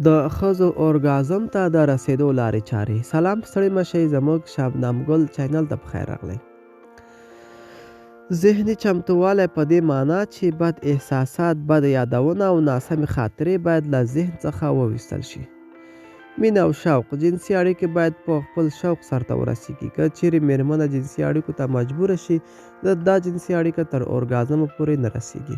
د ښځو اورګازم ته د رسېدو لارې چارې. سلام، ستړي مه شئ، زموږ شبنم ګل چینل ته پخیر راغلی. ذهني چمتووالی په دې معنا چې بد احساسات، بد یادونه او ناسمې خاطرې باید له ذهن څخه وویستل شي. مینه او شوق: جنسي اړیکې باید په خپل شوق سرته ورسیږي. که چیرې میرمنه جنسي اړیکو ته مجبوره شي، دا جنسي اړیکه تر اورګازمه پورې نه رسیږي.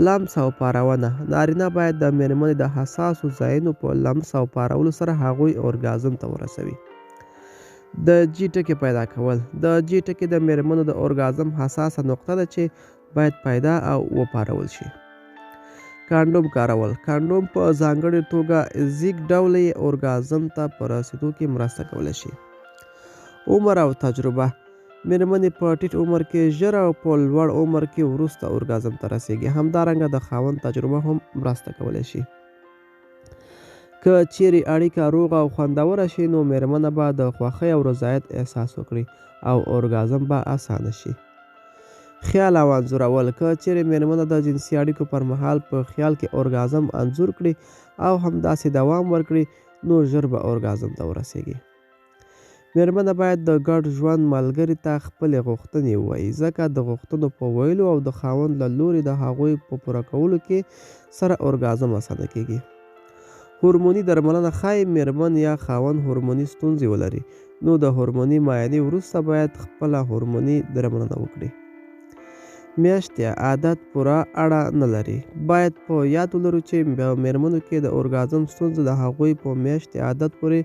لمس او پارونه: نارینه باید د میرمنې د حساسو ځایونو په لمس او پارولو سره هغوی اورګازم ته ورسوي. د جي ټکي پیدا کول: د جي ټکي د میرمنو د اورګازم حساسه نقطه ده چې باید پیدا او وپارول شي. کانډوم کارول: کانډوم په ځانګړې توګه زیږ ډوله یې اورګازم ته په رسېدو کې مرسته کولی شي. عمر او تجربه: میرمنې په ټیټ عمر کې ژر او په لوړ عمر کې وروسته اورګازم ته رسیږي. همدارنګه د خاوند تجربه هم مرسته کولی شي. که چیرې اړیکه روغه او خوندوره شي، نو میرمنه به د خوښۍ او رضایت احساس وکړي او اورګازم به اسانه شي. خیال او انځورول: که چیرې میرمنه د جنسي اړیکو پر مهال په خیال کې اورګازم انځور کړي او همداسې دوام ورکړي، نو ژر به اورګازم ته ورسیږي. میرمنه باید د ګډ ژوند ملګري ته خپلې غوښتنې ووایي، ځکه د غوښتنو په ویلو او د خاوند له لوري د هغوی په پوره کولو کې سره اورګازم اسانه کیږي. هورموني درملنه: ښایي میرمن یا خاوند هورموني ستونزې ولري، نو د هورموني معاینې وروسته باید خپله هورموني درملنه وکړي. میاشتې عادت پوره اړه نه لري. باید په یاد ولرو چې په میرمنو کې د اورګازم ستونزه د هغوی په میاشتې عادت پورې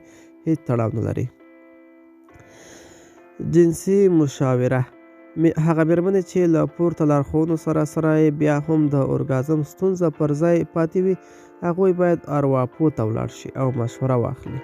هیڅ تړاو نه لري. جنسي مشاوره: هغه میرمنې چې له پورته لارښوونو سره سره یې بیا هم د اورګازم ستونزه پر ځای پاتې وي، هغوی باید ارواپوه ته ولاړ شي او مشوره واخلي.